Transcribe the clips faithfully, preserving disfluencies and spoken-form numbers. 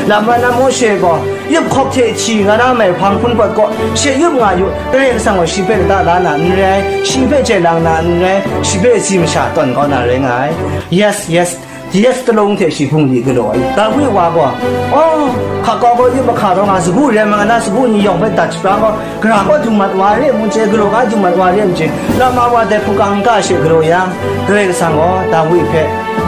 Laman na Mawshe gaw, yup hkawk hte hti nga na mai hpang hpun pawt kaw, she yup nga yu, Karai Kasang gaw shi hpe lata la na n rai, shi hpe jai lang na n rai, shi hpe si masha tawn kau na rai nga ai. Yes, yes, yes, talung hte shi hpung di galaw ai. Dawi wa gaw, oh, hka kau gaw yup mahka taw nga, sagu rem nga na sagu ni yawng hpe dat shaprang gaw, gara kaw dum mat wa re, mun chye galaw ga dum mat wa re, mun chye, lama wa dai hpukang nta she galaw yang, Karai Kasang gaw Dawi hpe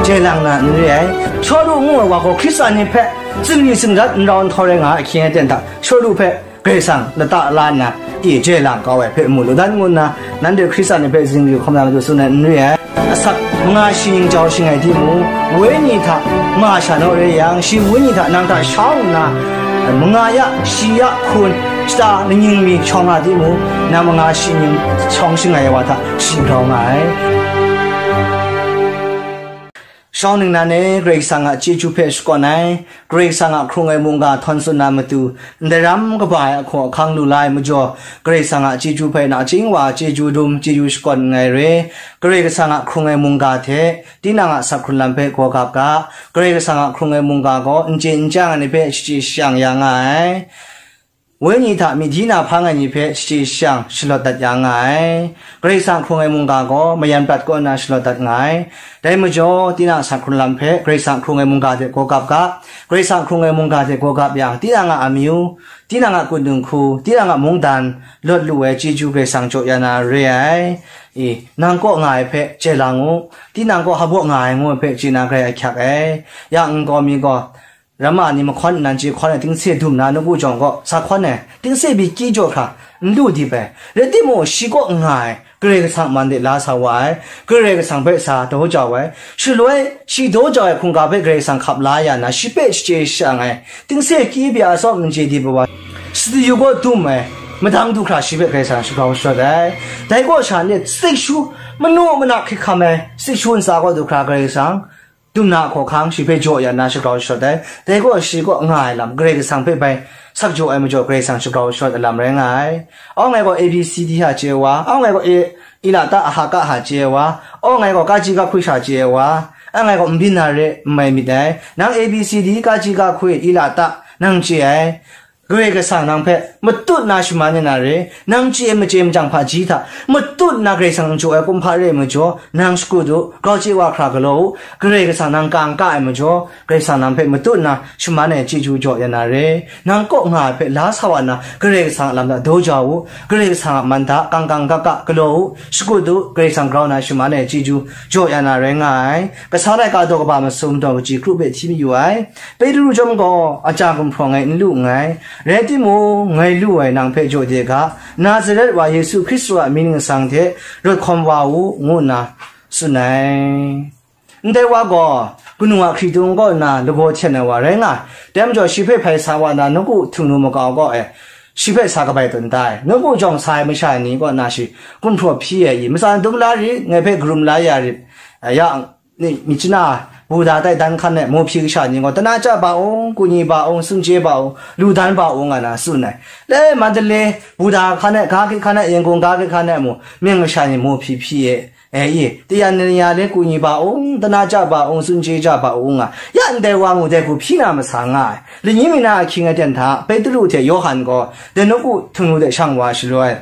jai lang na n re ai. Shawlu ngu ai wa gaw Hkristu ni hpe tsinggyi tsingdat n rau nhtawm rai nga ai ahkying aten hta, Shawlu hpe Karai Kasang lata la nna, e jai lang kau ai hpe mu lu dan ngu nna, nanhte Hkristu ni hpe zingri hkawm na matu tsun ai n re ai. Asak manga shi ning jau shing ai timung, wenyi hta ma sha naw re yang, shi wenyi hta nang hta shau nna, manga ya, shi ya hkun, shata ningning mi shawng nga timung, nang manga shi ning shawng shing ai wa hta shi grau nga ai. Shawng ningnan e Karai Kasang a chyeju hpe shakawn ai, Karai Kasang a hkrung ai mungga htawn tsun na matu, ndai ram kaba ai ahkaw ahkang lu la ai majaw, Karai Kasang a chyeju hpe nachying wa chyeju dum chyeju shakawn nngai re, Karai Kasang a hkrung ai mungga hte tinang a sak hkrun lam hpe gaw gap ga, Karai Kasang a hkrung ai mungga gaw n chye n chyang ai ni hpe shachye shachang ya nga ai. Wenyi hta myi di na hpang ai ni hpe shachye shachang shalawt dat ya nga ai. Karai Kasang hkrung ai mungga gaw mayan prat kaw nna shalawt dat nga ai. Dai majaw, tinang a sak hkrun lam hpe Karai Kasang hkrung ai mungga hte gaw gap ga, Karai Kasang hkrung ai mungga hte gaw gap yang, tinang a amyu, tinang a kut dinghku, tinang a mungdan, lawt lu ai chyeju Karai Kasang jaw ya na re ai. I, nang kaw nga ai hpe chye lang u, tinang kaw hpaw nga ai ngu ai hpe chye na grai ahkyak ai. Ya nkau mi gaw, Rama ni mahkawn nnan chye hkawn ai tingse dum na nawku jawng kaw sa hkawn ai, tingse byi kyi jaw hkra n lu dip ai, rai timung, shi kaw n nga ai, Karai Kasang man de la sa wa ai, Karai Kasang hpe sa daw jau ai, shaloi shi daw jau ai hkungga hpe Karai Kasang hkap la ya na, shi hpe shachye shang ai, tingse kyi bya atsawm n chye dip ai wa, sadiyu kaw dum ai, madang du hkra shi hpe Karai Kasang shagrau sharawt ai. Dai kaw sha ni, sik shu, manu mana hkrit hkam ai, sik shu ntsa kaw du hkra Karai Kasang, dum na hkaw hkang shi hpe jaw ya na shagrau sharawt ai. Dai gaw shi kaw nga ai lam, Karai Kasang hpe bai sak jaw ai majaw, Karai Kasang shagrau sharawt ai lam rai nga ai. Awng ai gaw A B C D hta chye ai wa, awng ai gaw e, i la ta, a ha ka hta chye ai wa, awng ai gaw ka ji ka hkwi hta chye ai wa, awng ai gaw n byin na re, n mai myit dai. Nang A B C D, ka ji ka hkwi, i la ta, nang chye ai. Karai Kasang nang hpe matut na shaman ya na re, nang chye ai machye machyang hpaji hta matut na Karai Kasang jaw ai kumhpa re ai majaw, nang shakut u, grau chye wa hkra galaw u, Karai Kasang nang ka n ka ai majaw, Karai Kasang nang hpe matut na shaman ai chyeju jaw ya na re, nang kaw nga ai hpe la sa wa nna, Karai Kasang a lam hta daw jau u, Karai Kasang a man hta kang kang ka ka galaw u, shakut u, Karai Kasang grau na shaman ai chyeju jaw ya na rai nga ai. Kasa laika daw kaba masum daw kaji kru hpe hti mayu ai. Petru chyawm gaw aja gumhpraw ngai n lu nngai, rai timung, ngai lu ai nang hpe jaw de ga, Nazaret wa Yesu Hkristu a mying ningsang hte rawt hkawm wa u, ngu nna tsun ai. Ndai wa gaw kanu a hkritung kaw nna lagaw hten ai wa rai nga ai. Dai majaw, shi hpe hpai sa wa na nawku htingnu makau kaw e, shi hpe sa kabai tawn da ai. Nawku jawng sa ai masha ni kaw na shi gumhpraw hpyi ai i, matsan dum la rit, ngai hpe karum la ya rit, ya, ni, myit chana, Buddha tai dan hkan e mu hpyi kasha ni gaw, Tana Cha Ba Ung, Kunyi Ba Ung, Sunche Ba Ung, Ludan Ba Ung, nga na tsun ai. Le Mandalay, Buddha hkan e, ga hkrit hkan e, Yangon ga hkrit hkan e mu, mying kasha ni mu hpyi hpyi e, e i, Tayanya le Kunyi Ba Ung, Tana Cha Ba Ung, Sunche Cha Ba Ung, nga, ya ndai wa mu dai hku hpyi na masa nga ai. Lani mi na ahkying aten hta, Petru hte Yawhan gaw, dai nawku htingnu hte shang wa shaloi,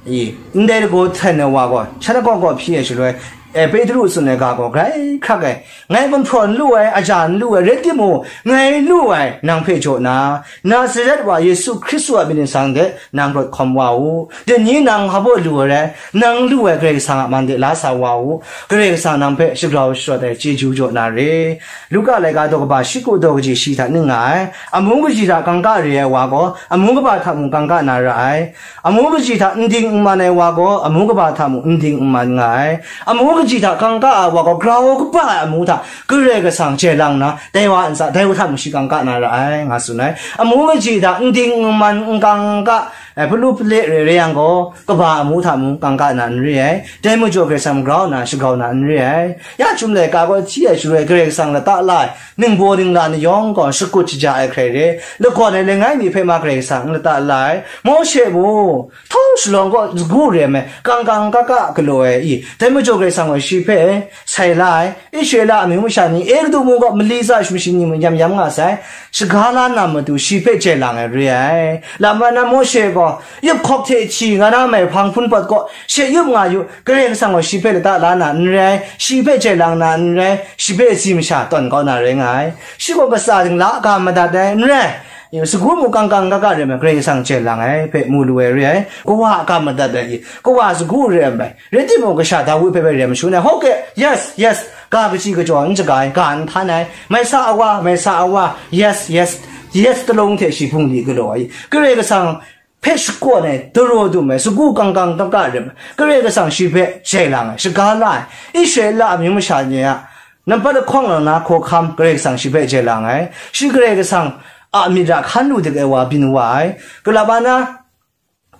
i, ndai lagaw hten ai wa gaw, shan kaw kaw hpyi ai shaloi, e, Petru tsun ai ga gaw grai hkrak ai, ngai gumhpraw n lu ai, aja n lu ai, rai timung, ngai lu ai, nang hpe jaw na, Nazaret wa Yesu Hkristu a myit ningsang de nang rawt hkawm wa u. Dai ni nang hpa baw lu ai rai, nang lu ai Karai Kasang a man de la sa wa u. Karai Kasang nang hpe shagrau sharawt ai chyeju jaw na re. Luka laika daw kaba shi ku daw kaji shi hta ning nga ai. Amu kaji hta kangka re ai wa gaw, amu kaba hta mung kangka na ra ai. Amu kaji hta n ding n man ai wa gaw, amu kaba hta mung n ding n man nga ai. Amu kaji hta kangka ai wa gaw, grau kaba ai amu hta Karai Kasang jai lang nna, dai wa ntsa, dai wa hta mung shi kangka na ra ai, nga tsun ai. Amu kaji hta n ding n man n kangka, Ai, hpalu hpale re re yang gaw, kaba amu hta mung kangka na n re ai. Dai majaw Karai Kasang grau nna shagau na n re ai. Ya chyum laika gaw hti ai shaloi Karai Kasang lata la ai, ningbaw ningla ni yawng gaw shakut shaja ai hkrai re, lagawn ai langai mi hpe ma Karai Kasang n lata la ai. Mawshe mu, htau shalawng gaw sagu rem ai, kangka kaka galaw ai i? Dai majaw Karai Kasang gaw shi hpe sai la ai. Israela amyu masha ni Egutu mung gaw mali tsa sumshi ni mung yam yam nga sai, shaga la na matu shi hpe jai lang ai re ai. Lama na Mawshe gaw yup hkawk hte hti nga na mai hpang hpun pawt kaw she yup nga yu, Karai Kasang gaw shi hpe lata la na n rai, shi hpe jai lang na n rai, shi hpe si masha tawn kau na rai nga ai. Shi gaw kasa dingla ga madat ai n rai. Sagu mu kangka kaka rem ai, Karai Kasang jai lang ai hpe mu lu ai re ai. Kawa a ga madat ai, kawa sagu rem ai. Rai timung, kasha Dawi hpe bai rem shangun ai, hkawk e, yes, yes, ga kaji kajaw n jaga ai, ga n htan ai, mai sa awa, mai sa awa, yes, yes, yes talung hte shi bungli galaw ai. Karai Kasang hpe shakawn ai, daraw dum ai, sagu kangka kaka rem ai, Karai Kasang shi hpe jai lang ai, shaga la ai. Israela amyu masha ni a nampat lahkawng lang na hkawhkam Karai Kasang shi hpe jai lang ai. Shi Karai Kasang a myit a hkan lu dik ai wa byin wa ai. Kalaba na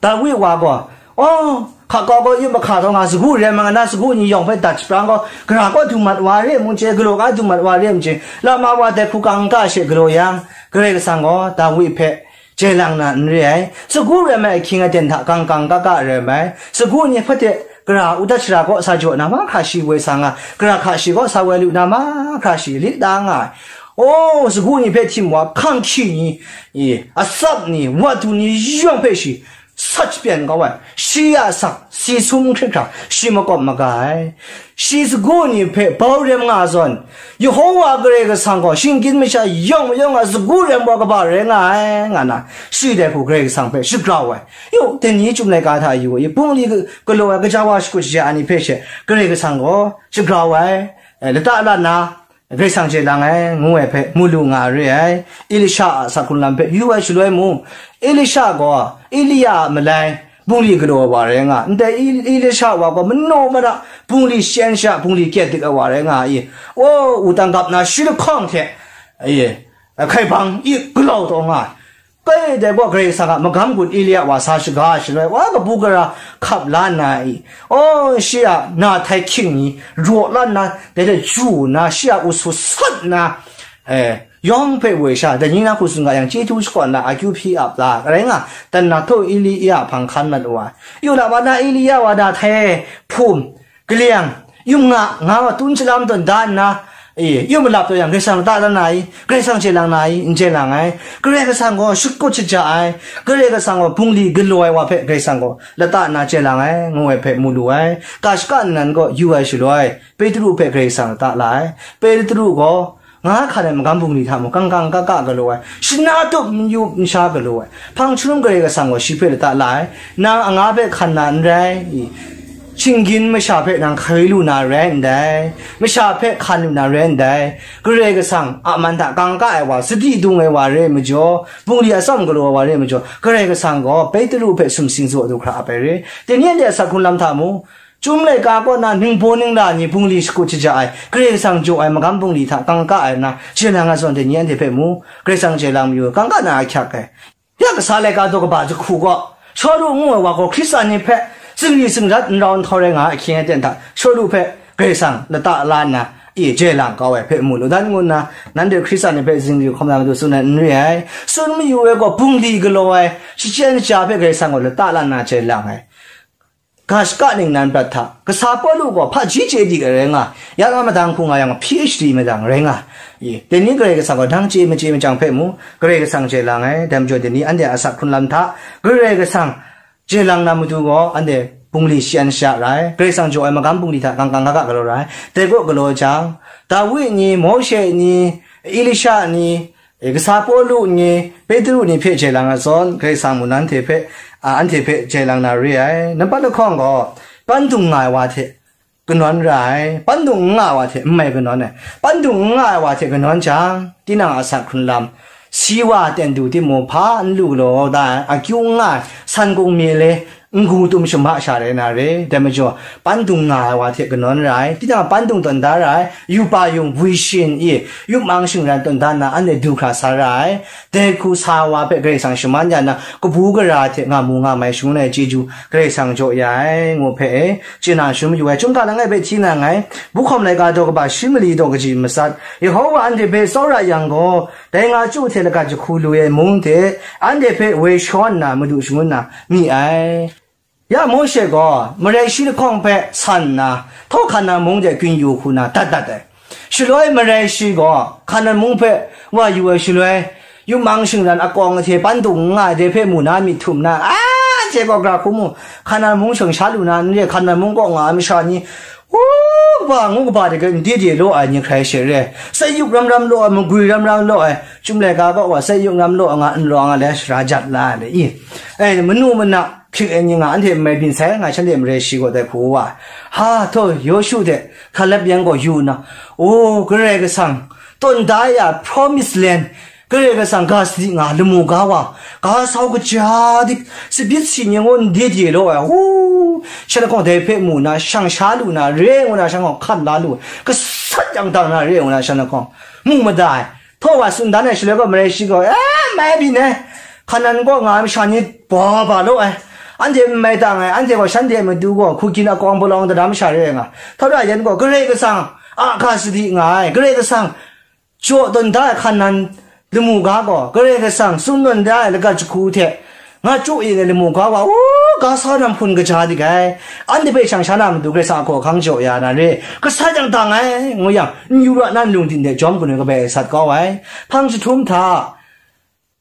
Dawi wa gaw, aw, hka kau gaw yu mahka taw nga, sagu rem nga na, sagu ni yawng hpe dat shaprang gaw, gara kaw du mat wa re mung chye, galaw ga du mat wa re mung chye, lama wa dai hku kangka she galaw yang, Karai Kasang gaw Dawi hpe jai lang na n re ai. Sagu rem ai ahkying aten hta kangka kaka rem ai. Sagu ni hpate gara udat shara kaw sa jaw na mahkra shi woi sa nga, gara hka shi kaw sa woi lu na mahkra shi lit da nga ai. Aw, sagu ni hpe htim wa, hkang hkyi ni, i, atsap ni, watu ni yawng hpe shi sat shapyan kau ai. Shi a asak si sum hkrit hkra, shi makawp maga ai. Shi sagu ni hpe bau rem nga zawn, Yehowa Karai Kasang gaw shinggyim masha yawng mayawng a sagu rem wa kaba rai nga ai, nga na, shi dai hku Karai Kasang hpe shagrau ai. Yu, dai ni chyum laika hta yu, i, bungli ga-, galaw ai, gaja wa shakut shaja ai ni hpe she Karai Kasang gaw shagrau ai, e, lata la nna, Karai Kasang jai lang ai, ngu ai hpe mu lu nga re ai. Elisha a asak hkrung lam hpe yu ai shaloi mu, Elisha gaw Elia a malai bungli galaw ai wa rai nga, ndai E-, Elisha wa gaw manaw mara bungli shan sha, bungli kyet dik ai wa rai nga i? O, wutang gap na shi lahkawng hte, e, hkai bang i galaw taw nga ai. Bai dai gaw Karai Kasang a magam gun Elia wa sa shaga ai shaloi, wa kabu gara hkap la nna i? Aw, shi a na htai hkying ni raw la nna, dai hte ju nna, shi a usu sat nna, e, yawng hpe woi sha, dai ni na hku tsun ga yang, chyeju shakawn la, akyu hpyi ap la, rai nga, dan na htaw Elia hpang hkan mat wa ai. Yu na, wa na Elia wa na htai hpum, kaleng, yum nga, nga wa tun shalam tawn da nna, e, yum malap taw yang, Karai Kasang lata la na i? Karai Kasang jai lang na i? N jai lang ai. Karai Kasang gaw shakut shaja ai. Karai Kasang gaw bungli galaw ai wa hpe Karai Kasang gaw lata nna jai lang ai, ngu ai hpe mu lu ai. Ga shaka nnan gaw yu ai shaloi, Petru hpe Karai Kasang lata la ai. Petru gaw nga hkan ai magam bungli hta mung kangka kaka galaw ai, shana tup n yup n sha galaw ai, hpang hkrum Karai Kasang gaw shi hpe lata la ai. Nang anga hpe hkan na n rai i? Shinggyim masha hpe nang hkai lu na rai ndai, masha hpe hkan lu na rai ndai. Karai Kasang a man hta kangka ai wa, sadi dung ai wa re ai majaw, bungli atsawm galaw ai wa re ai majaw, Karai Kasang gaw Petru hpe sumsing tsaw du hkra ap ai re. Dai ni anhte a asak hkrung lam hta mu, Chyum laika kaw na ningbaw ningla ni bungli shakut shaja ai, Karai Kasang jaw ai magam bungli hta kangka ai nna, jai lang ai zawn dai ni anhte hpe mu, Karai Kasang jai lang mayu, kangka na ahkyak ai. Ya kasa laika daw kaba jahku gaw, Shawlu ngu ai wa gaw Hkristan ni hpe zingri zingrat n rau nhtau rai nga ai ahkying aten hta, Shawlu hpe Karai Kasang lata la nna, e, jai lang kau ai hpe mu lu dan ngu nna, nanhte Hkristan ni hpe zingri hkawm na matu tsun ai n re ai. Tsun mayu ai gaw, bungli galaw ai, shachyen shaja hpe Karai Kasang gaw lata la nna jai lang ai. Ga shaka ningnan prat hta, kasa Pawlu gaw hpaji chye dik ai rai nga, ya nga madang hku nga yang, P H D madang rai nga, i, dai ni Karai Kasang gaw dang chye machye machyang hpe mu, Karai Kasang jai lang ai. Dai majaw, dai ni anhte a asak hkrung lam hta Karai Kasang jai lang na matu gaw, anhte bungli shachyen shaja ra ai, Karai Kasang jaw ai magam bungli hta kangka kaka galaw ra ai. Dai kaw galaw jang, Dawi ni, Mawshe ni, Elisha ni, E, kasa Pawlu ni, Petru ni hpe jai lang ai zawn, Karai Kasang mung nanhte hpe, a, anhte hpe jai lang na re ai. Nampat lahkawng gaw, pandung nga ai wa hte kanawn ra ai, pandung n nga ai wa hte n mai kanawn ai. Pandung n nga ai wa hte kanawn jang, tinang a asak hkrung lam, si wa ten du timung, hpa n lu galaw da ai, akyu n nga ai, san kung mi le, n-gu tum shama sha rai na re. Dai majaw, pandung nga ai wa hte kanawn ra ai, tinang pandung tawn da ra ai, yupa yung, vision i, yupmang shingran tawn da nna anhte du hkra sa ra ai, dai hku sa wa hpe Karai Kasang shaman ya na, kabu gara hte nga mu nga mai shangun ai chyeju Karai Kasang jaw ya ai, ngu hpe e, chye na shangun mayu ai. Chyum ga langai hpe hti na nngai, bu hkawm laika daw kaba shi mali daw kaji matsat, Yehova anhte hpe tsawra yang gaw, dai nga chyu hte lagat jahku lu ai mung hte, anhte hpe woi shawn nna madu shangun na mi ai. Ya Mawshe gaw marai shi lahkawng hpe san nna, htaw Hkanan mung de kyu yu hku na dat dat ai. Shaloi marai shi gaw Hkanan mung hpe wa yu ai shaloi, yupmang shingran akawng ahte pandung n nga ai dai hpe mu na myit htum na, a, anhte gaw gara hku mu, Hkanan mung shang sha lu na n re, Hkanan mung kaw nga ai masha ni, u, kaba ngu kaba de n de de law ai ni hkrai she re, sai yup ram ram law ai, magwi ram ram law ai, Chyum laika kaw wa sai yup ram law nga, n law nga le, shara jat la ai le, i, e, manu mana hkying ai ni nga, anhte n mai byin sai, nga shanhte marai shi gaw dai hku wa. Ha, htaw, Yawshu hte Hkalep yan gaw yu nna, o, Karai Kasang tawn da ya promised land, Karai Kasang ga sadi nga lamu ga wa, ga sau kaja dik, sabit si ni ngu n de de law ai, hu, shan lahkawng dai hpe mu na, shang sha lu na, re ngu na, shan lahkawng hkan la lu, gasat yang dang na, re ngu na, shan lahkawng mu mada ai. Htaw wa tsun dan ai shaloi gaw, marai shi gaw, e, mai byin ai, Hkanan kaw nga ai masha ni ba ba law ai, anhte n mai tang ai, anhte gaw shanhte a matu gaw hku gyin akawng palawng dada masha re ai nga, htaw da yan gaw, Karai Kasang a ga sadi nga ai, Karai Kasang jaw tawn da ai Hkanan lamu ga gaw, Karai Kasang tsun tawn da ai lagat jahku hte, nga chyu yin ai lamu ga wa, u, ga sa na hpun kaja dik ai, anhte hpe shang sha na matu Karai Kasang a hkaw ahkang jaw ya na re, gasat yang dang ai, ngu yang, n yu ra na nlung ting hte jawm kanu kabai sat kau ai. Hpang jahtum hta,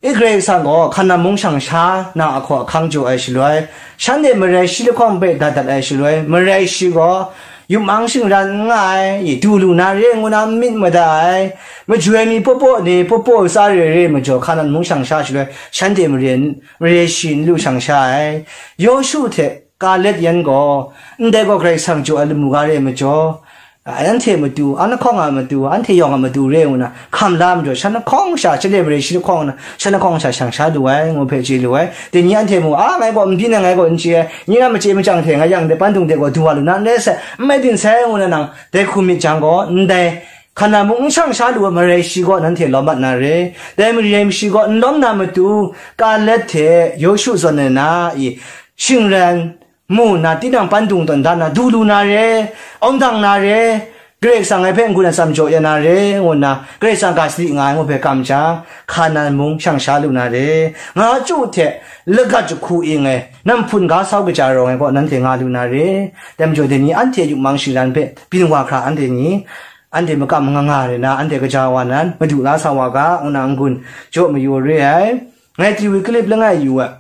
i Karai Kasang gaw Hkanan mung shang sha na a hkaw ahkang jaw ai shaloi, shanhte marai shi lahkawng hpe dat dat ai shaloi, marai shi gaw yupmang shingran n nga ai, i du lu na re ngu na n myit mada ai, majoi mi paw paw ni paw paw tsa re re majaw, Hkanan mung shang sha shaloi, shanhte mare n, mare shi n lu shang sha ai. Yawshu hte Kalep yan gaw, ndai gaw Karai Kasang jaw ai lamu ga re ai majaw, anhte matu, an lahkawng a matu, anhte yawng a matu re ngu na, hkam la majaw, shan lahkawng sha, shanhte mare shi lahkawng na, shan lahkawng sha shang sha lu ai, ngu hpe chye lu ai. Dai ni anhte mu, a, ngai gaw n byin ai, ngai gaw n chye ai, nye a machye machyang hte ngai yang de pandung de gaw du wa lu na, n rai sai, n mai byin sai, ngu na nang, dai hku myit jang gaw, ndai, Hkanan mung n shang sha lu ai marai shi gaw nanhte lawm mat na re. Dai marai shi gaw n lawm na matu, Kalep hte Yawshu zawn ai na i, shingran mu nna, tinang pandung tawn da nna, du lu na re, awng dang na re, Karai Kasang ngai hpe n-gun atsam jaw ya na re, ngu nna, Karai Kasang ga sadi nga ai ngu hpe kam jang, Hkanan mung shang sha lu na re, nga chyu hte lagat jahku ing ai, nang hpun ga sau kaja rawng ai gaw nanhte nga lu na re. Dai majaw, dai ni anhte yupmang shingran hpe byin wa hkra anhte ni, anhte makam nga nga re na, anhte kaja wa nan, madu la sa wa ga, ngu na n-gun jaw mayu re ai. Ngai Triwi Kalip langai yu ai,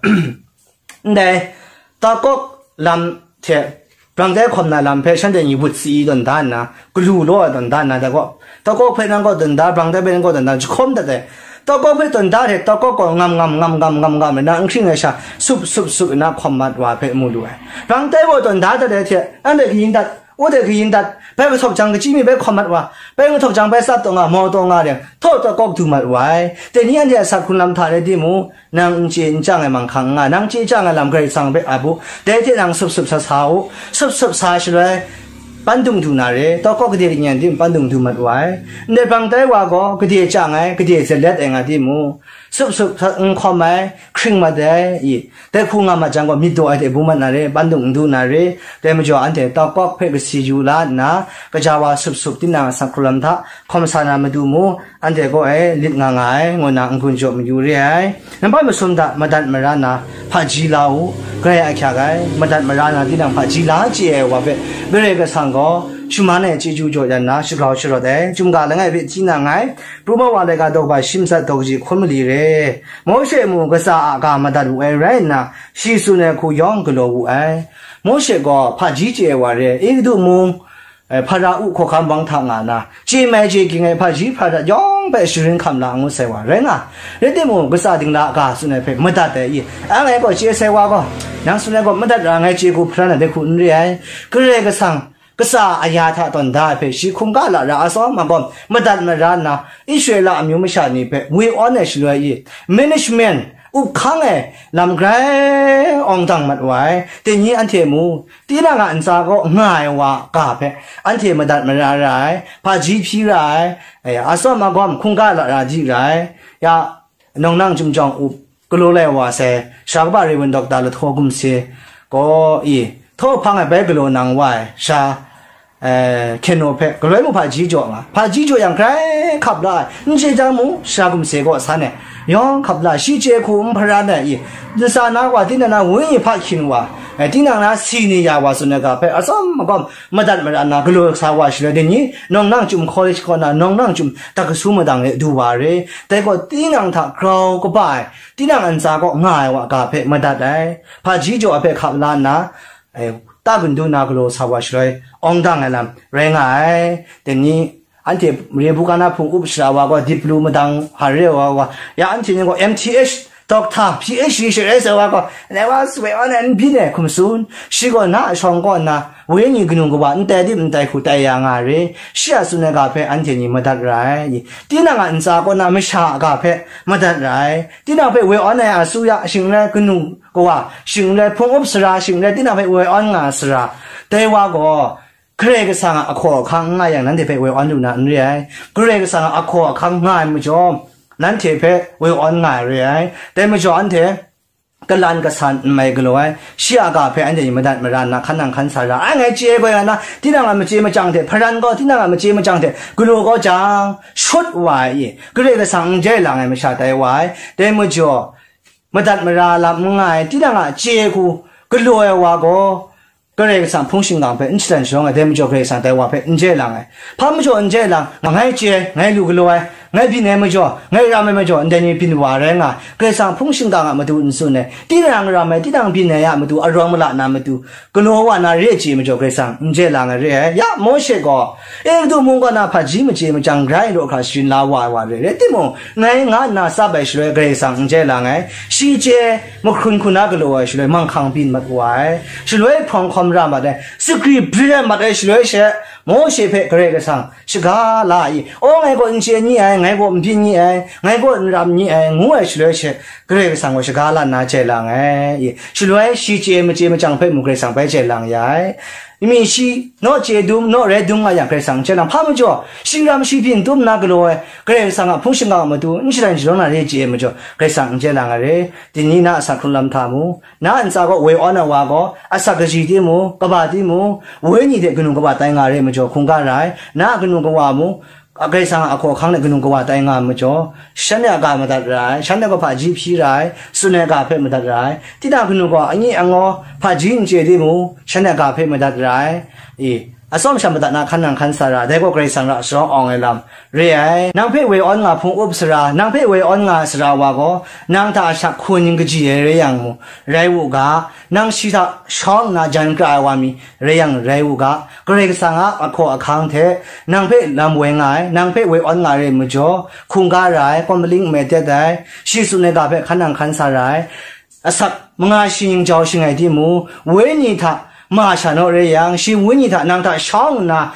ndai, Takawk lam hte, brang tai hkawm na lam hpe shanhte ni wut si tawn da nna, galu law ai tawn da nna, Takawk, Takawk hpe nang kaw tawn da, brang tai hpe nang kaw tawn da, jahkawm dat ai. Takawk hpe tawn da hte, Takawk gaw ngam ngam, ngam ngam, ngam ngam, nna n hkring ai sha, sup, sup, sup, nna hkawm mat wa hpe mu lu ai. Brang tai gaw tawn da dat ai hte, anhte kayin dat, Wode kayin dat, bai kahtawk jang kachyi mi bai hkawm mat wa, bai kahtawk jang bai tsap taw nga, mau taw nga ring, htaw taw kawk du mat wa ai. Dai ni anhte a sak hkrung lam hta rai timung, nang n chye n chyang ai manghkang n nga, nang chye chyang ai lam Karai Kasang hpe ap u, dai hte nang sup sup sa sa u, sup sup sa shaloi, pandung du na re, taw kawk gade kayan tim pandung du mat wa ai. Ndai brang tai wa gaw, gade chyang ai, gade zalet ai nga timung, sup sup sa n hkawm ai, hkring mat ai, i, Dai hku nga mat jang gaw, myit daw ai hte bung mat na re, pandung n du na re, dai majaw anhte taw kawk hpe kasi yu la nna, kaja wa sup sup tinang a sak hkrung lam hta, hkawm sa na matu mu, anhte kaw e lit nga nga ai, ngu na n-gun jaw mayu re ai. Nampat masum hta madat mara na, hpaji la u, grai ahkyak ai, madat mara na tinang hpaji la chye ai wa hpe, Karai Kasang gaw, shaman ai chyeju jaw dan na, shagrau sharawt ai, chyum ga langai hpe hti na nngai, Pru ma wa laika daw kaba shi matsat daw kaji hkun mali re, Mawshe mung katsa a ga madat wu ai rai nna, shi tsun ai hku yawng galaw wu ai. Mawshe gaw hpaji chye ai wa re, Egutu mung, eh, Hpara-u hkawhkam wang hta nga na, chye mai chye ging ai hpaji hpara yawng hpe sharin hkam la ngut sai wa rai nga, rai timung, katsa dingla a ga tsun ai hpe madat ai i, a ngai gaw chye sai wa gaw, nang tsun ai gaw madat ra ngai chye hku hparan ai dai hku n re ai. Karai Kasang, Katsa aya hta tawn da ai hpe shi hkungga lara atsawm agawm madat mara nna, Israela amyu masha ni hpe woi awn ai shaloi i, management, up hkang ai lam grai awng dang mat wa ai. Dai ni anhte mu, tinang a ntsa kaw nga ai wa a ga hpe anhte madat mara ra ai, hpaji hpyi ra ai, e, atsawm agawm hkungga lara di ra ai. Ya, Nawng nang chyum jawng up galaw lai wa sai, sara kaba Reverend Doctor Lahtaw Gumhse gaw, i, htaw hpang ai bai galaw nang wa ai, sara, eh, Hkyen Naw hpe galoi mung hpaji jaw nga, hpaji jaw yang grai hkap la ai, n chye jang mung, sara Gumhse kaw san e, yawng hkap la, shi chye hku n hparan ai, i, ntsa na wa, tinang na wenyi hpa hkyin wa, eh, tinang na si ni ya wa tsun ai ga hpe, atsawm agawm, madat mara nna galaw sa wa shaloi, dai ni, Nawng nang chyum college kaw na, Nawng nang chyum tak kasu madang e du wa re. Dai gaw, tinang hta grau kaba ai, tinang a ntsa kaw nga ai wa ga hpe madat ai, hpaji jaw ai hpe hkap la nna, e, ta gun du na galaw sa wa shaloi, awng dang ai lam rai nga ai. Dai ni, anhte Rebu ka na hpung up sara wa gaw, dip lu madang hpa re wa wa, ya anhte ni gaw M T H, Doctor, P H D share ai wa gaw, nai wa swe wa nai n byin ai hkum tsun, shi gaw na a shawng kaw nna, wenyi kanu kawa n tai dip n tai hku tai ya nga re, shi a tsun ai ga hpe anhte ni madat ra ai. Tinang a ntsa kaw na masha a ga hpe madat ra ai. Tinang hpe woi awn ai asuya, shing n rai kanu kawa, shing n rai hpung up sara, shing n rai tinang hpe woi awn nga sara, dai wa gaw, Karai Kasang a ahkaw ahkang n nga yang, nanhte hpe woi awn lu na n re ai. Karai Kasang a ahkaw ahkang nga ai majaw, nanhte hpe woi awn nga ai re ai. Dai majaw, anhte kalan kasan n mai galaw ai, shi a ga hpe anhte ni madat mara nna, hkan nang hkan sa ra ai. Ngai chye ai gaw ya na, tinang a machye machyang hte hparan gaw, tinang a machye machyang hte galaw gaw jang, shut wa ai i, Karai Kasang n jai lang ai masha tai wa ai. Dai majaw, madat mara lam n nga ai, tinang a chye hku galaw ai wa gaw, Karai Kasang hpung shingkang hpe n shadan sharawng ai, dai majaw Karai Kasang dai wa hpe n jai lang ai. Hpa majaw n jai lang, ngai chye ai, ngai lu galaw ai, ngai byin ai majaw, ngai ram ai majaw, ndai ni byin wa rai nga ai. Karai Kasang hpung shingkang a matu n tsun ai, tinang ram ai, tinang byin ai a matu, arawng mala na matu, galaw wa na re ai chye majaw Karai Kasang n jai lang ai re ai. Ya, Mawshe gaw, Egutu mung kaw na hpaji machye machyang grai law hkra sharin la wa ai wa re, rai timung, ngai nga nna tsap ai shaloi Karai Kasang n jai lang ai, shi chye ai mahkrun hku na galaw ai shaloi manghkang byin mat wa ai, shaloi hprawng hkawm ra mat ai, sakri brin ai mat ai shaloi she, Mawshe hpe Karai Kasang shaga la i, aw, ngai gaw n chye ni ai, ngai gaw n byin ni ai, ngai gaw n ram ni ai, ngu ai shaloi she, Karai Kasang gaw shaga la nna jai lang ai, i, shaloi shi chye ai machye machyang hpe mung Karai Kasang bai jai lang ya ai. Mi shi naw chye dum, naw rai dum nga yang, Karai Kasang n jai lang. Hpa majaw, shi ram shi byin dum nna galaw ai, Karai Kasang a hpung shingkang a matu n shadan sharawng na re chye ai majaw, Karai Kasang n jai lang ai re. Dai ni na asak hkrung lam hta mu. Na a ntsa gaw woi awn ai wa gaw, asak kaji timung, kaba timung, wenyi hte kanu kaba tai nga re ai majaw, hkungga ra ai. Na a kanu kawa mung, Karai Kasang a ahkaw ahkang hte kanu kawa tai nga ai majaw, shanhte a ga madat ra ai, shanhte gaw hpaji hpyi ra ai, tsun ai ga hpe madat ra ai. Tinang kanu gaw anyi angaw hpaji n chye timung, shanhte a ga hpe madat ra ai. I, atsawm sha madat na hkan nang hkan sa ra, dai gaw Karai Kasang ra sharawng awng ai lam re ai. Nang hpe woi awn nga hpung up sara, nang hpe woi awn nga ai sara wa gaw, nang hta a shak hkun ning kaji ai rai yang mu, rai u ga, nang shi hta shawng nna jan kra ai wa mi, rai yang rai u ga, Karai Kasang a ahkaw ahkang hte nang hpe lam woi nga ai, nang hpe woi awn nga ai re ai majaw, hkungga ra ai, kawm maling n mai tet ai, shi tsun ai ga hpe hkan nang hkan sa ra ai, asak manga shi ning jau shangai timung, wenyi hta ma sha naw re yang, shi wenyi hta nang hta shawng nna,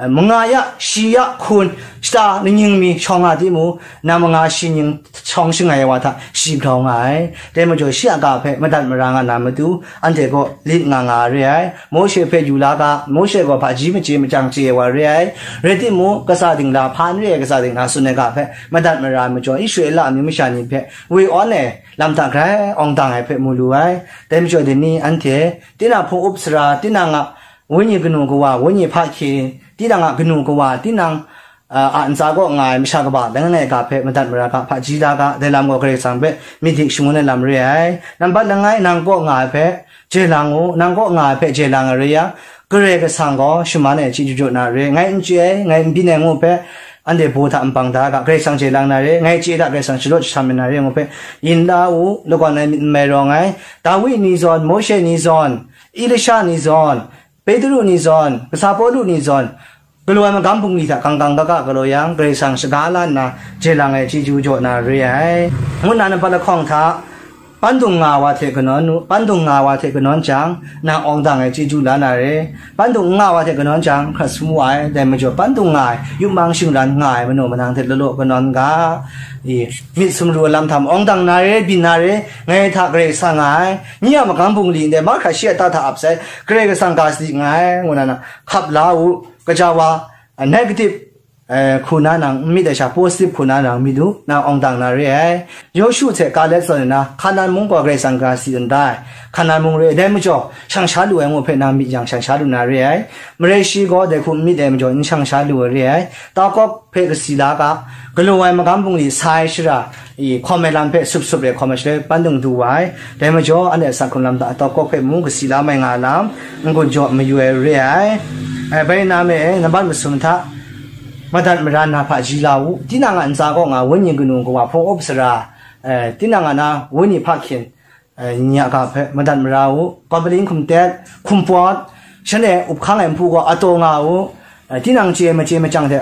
manga ya, shi ya hkun, shata ningning mi shawng nga timung, nang manga shi ning shawng shangai ai wa hta shi grau nga ai. Dai majaw, shi a ga hpe madat mara nga na matu, anhte gaw lit nga nga re ai. Mawshe hpe yu la ga, Mawshe gaw hpaji machye machyang chye ai wa re ai. Rai timung, kasa dingla, hpa n re ai kasa dingla tsun ai ga hpe madat mara ai majaw, Israela amyu masha ni hpe woi awn ai lam hta grai awng dang ai hpe mu lu ai. Dai majaw, dai ni anhte, tinang hpung up sara, tinang a wenyi kanu kawa, wenyi hpahkye, tinang a kanu kawa, tinang, a, a ntsa kaw nga ai masha kaba langai ga hpe madat mara ga, hpaji da ga, dai lam gaw Karai Kasang hpe myit dik shangun ai lam re ai. Nambat langai, nang kaw nga ai hpe jai lang u, nang kaw nga ai hpe jai lang ai re yang, Karai Kasang gaw shaman ai chyeju jaw na re, ngai n chye ai, ngai n byin ai ngu hpe, anhte baw hta npang da ga, Karai Kasang jai lang na re, ngai chye hta Karai Kasang shalawt jahtam ai na re ngu hpe, yin la u, lagawn ai myit n mai rawng ai, Dawi ni zawn, Mawshe ni zawn, Elisha ni zawn, Petru ni zawn, kasa Pawlu ni zawn, galaw ai magam bungli hta gang gang ga ga galaw yang, Karai Kasang shaga la nna, jai lang ai chyeju jaw na re ai. Ngu nna nambat lahkawng hta, Pandung nga wa hte kanawn, pandung nga wa hte kanawn jang, nang awng dang ai chyeju la na re. Pandung n nga wa hte kanawn jang, hkrat sum wa ai, dai majaw, pandung nga ai, yupmang shingran nga ai, manaw manang hte law law kanawn ga, i, myit sumru alam htam awng dang na re, byin na re, ngai hta Karai Kasang nga ai, nye a magam bungli ndai mahkra shi a ta hta ap sai, Karai Kasang ga sadi nga ai, ngu na na, hkap la u, kaja wa, negative, eh, hku na nang n myit ai sha, positive hku na nang myit u, nang awng dang na re ai. Yawshu hte Kaleb zawn nna, Hkanan mung gaw Karai Kasang ga si n da ai. Hkanan mung re ai, dai majaw, shang sha lu ai ngu hpe nang myit yang, shang sha lu na re ai. Marai shi gaw dai hku n myit ai majaw, n shang sha lu ai re ai. Tau kawk hpe kasi la ga, galaw ai magam bungli sai shara, i, hkawm ai lam hpe sup sup re hkawm ai shaloi, pandung du wa ai. Dai majaw, anhte a sak hkrung lam hta tau kawk hpe mung kasi la mai nga ai lam, n-gun jaw mayu ai re ai. Eh, bai na me, nambat masum hta, madat mara na hpaji la u. Tinang a ntsa kaw nga wenyi kanu kawa hpung up sara, eh, tinang a na wenyi hpa hkyin, eh, nya ga hpe madat mara u. Kawmling hkum tet, hkum pawt, shanhte up hkang ai nhpu gaw ataw nga u. Eh, tinang chye ai machye machyang hte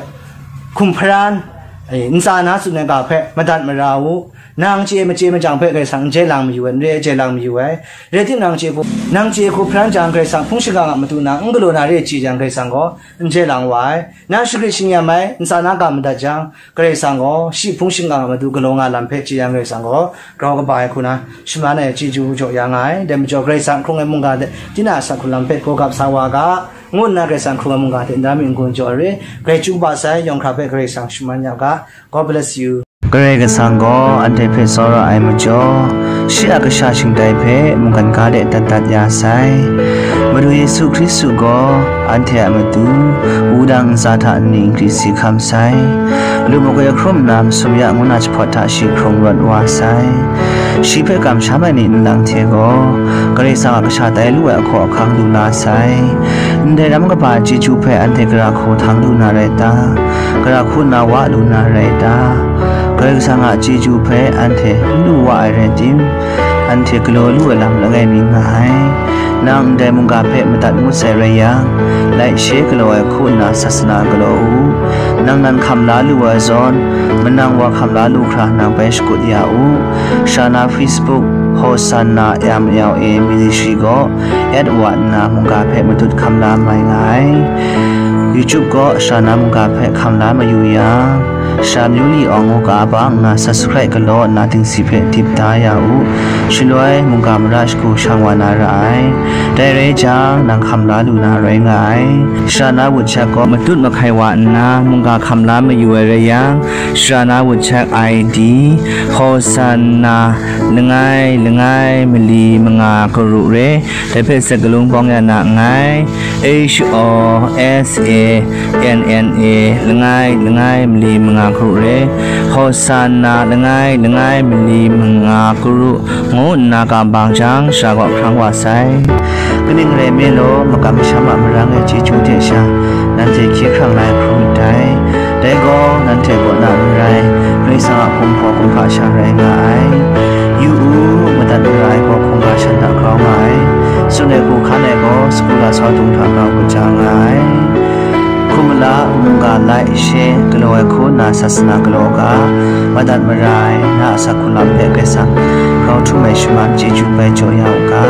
hkum hparan, eh, ntsa na tsun ai ga hpe madat mara u. Nang chye ai machye machyang hpe Karai Kasang n jai lang mayu ai, n re ai jai lang mayu ai. Rai timung, nang chye hku, nang chye hku hparan jang, Karai Kasang hpung shingkang a matu nang n galaw na re ai chye jang, Karai Kasang gaw n jai lang wa ai. Nang shagrit shingyam ai, ntsa na ga madat jang, Karai Kasang gaw shi hpung shingkang a matu galaw nga lam hpe chye yang, Karai Kasang gaw grau kaba ai hku na shaman ai chyeju jaw ya nga ai. Dai majaw, Karai Kasang hkrung ai mungga hte tinang a sak hkrung lam hpe gaw gap sa wa ga, ngu nna Karai Kasang hkrung ai mungga hte nda mi n-gun jaw ai re, grai chyu kaba sai, yawng hkra hpe Karai Kasang shaman ya ga. God bless you. Karai Kasang gaw anhte hpe tsawra ai majaw, shi a kasha shingtai hpe mungkan ga de dat dat ya sai. Madu Yesu Hkristu gaw anhte a matu, wudang ntsa hta nni nkri si hkam sai. Lu makoi ahkrum nna masum ya ngu na jahpawt hta shi hkrung rawt wa sai. Shi hpe kamsham ai ni nlang hte gaw, Karai Kasang a kasha tai lu ai ahkaw ahkang lu la sai. Ndai ram kaba chyeju hpe anhte gara hku htang lu na rai ta? Gara hku nna wa lu na rai ta? Karai Kasang a chyeju hpe anhte n lu wa ai rai tim, anhte galaw lu ai lam langai mi nga ai. Nang ndai mungga hpe madat ngut sai rai yang, like, share galaw ai hku nna sasana galaw u. Nang nan hkam la lu ai zawn, manang wa hkam la lu hkra nang bai shakut ya u. Shana Facebook, Hosanna M L A Ministry gaw at wa nna mungga hpe matut hkam la mai nga ai. YouTube gaw Shana mungga hpe hkam la mayu yang, Sha Myu Li Awng ngu ga bang nna subscribe galaw nna dingsi hpe dip da ya u. Shaloi mungga mara shagu shang wa na ra ai. Dai rai jang, nang hkam la lu na rai nga ai. Sharana WhatsApp gaw matut mahkai wa nna mungga hkam la mayu ai rai yang, Sharana WhatsApp I D, Hosanna langai langai mali manga karu re, dai hpe sakalung bawng ya na nngai. H O S A N N A langai langai mali manga karu re, Hosanna langai langai mali manga karu ngu nna ga bang jang, sha gaw hkrang wa sai. Kaning rai nme law, makam masham a marang ai chyeju hte sha, nanhte hkye hkrang la ai hkrum ndai. Dai gaw, nanhte kaw na n rai, Karai Kasang a hkum hpaw hkum hpa sha rai nga ai. Yu u, madat mara ai gaw hkungga shan hta grau nga ai. Tsun ai hku hkan ai gaw, sagu lasau dung hta grau kaja nga ai. Hkum mala, mungga like, share, galaw ai hku nna sasana galaw u ga, madat mara ai, na a sak hku lam hpe Karai Kasang grau htum ai shaman chyeju bai jaw ya u ga.